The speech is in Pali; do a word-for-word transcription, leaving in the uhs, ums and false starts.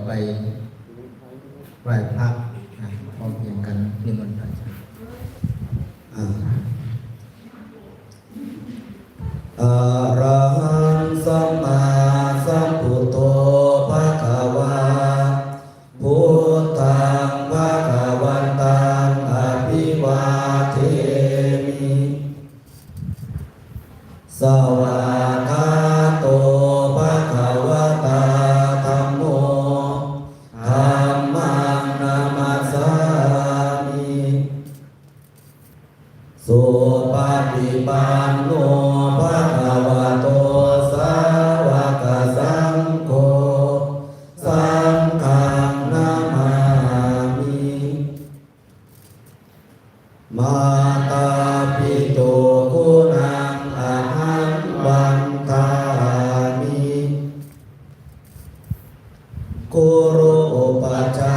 ไปไหว้พระนะพร้อมเพรียงกันนิมนต์พระอาจารย์ Arahaṃ sammāsambuddho bhagavā. Buddhaṃ bhagavantaṃ abhivādemi. Svākkhāto bhagavatā dhammo. Dhammaṃ namassāmi. Supaṭipanno bhagavato sāvakasaṅgho. Saṅghaṃ namāmi. Mātāpituguṇaṃ ahaṃ vandāmi. Guru upajjhāyā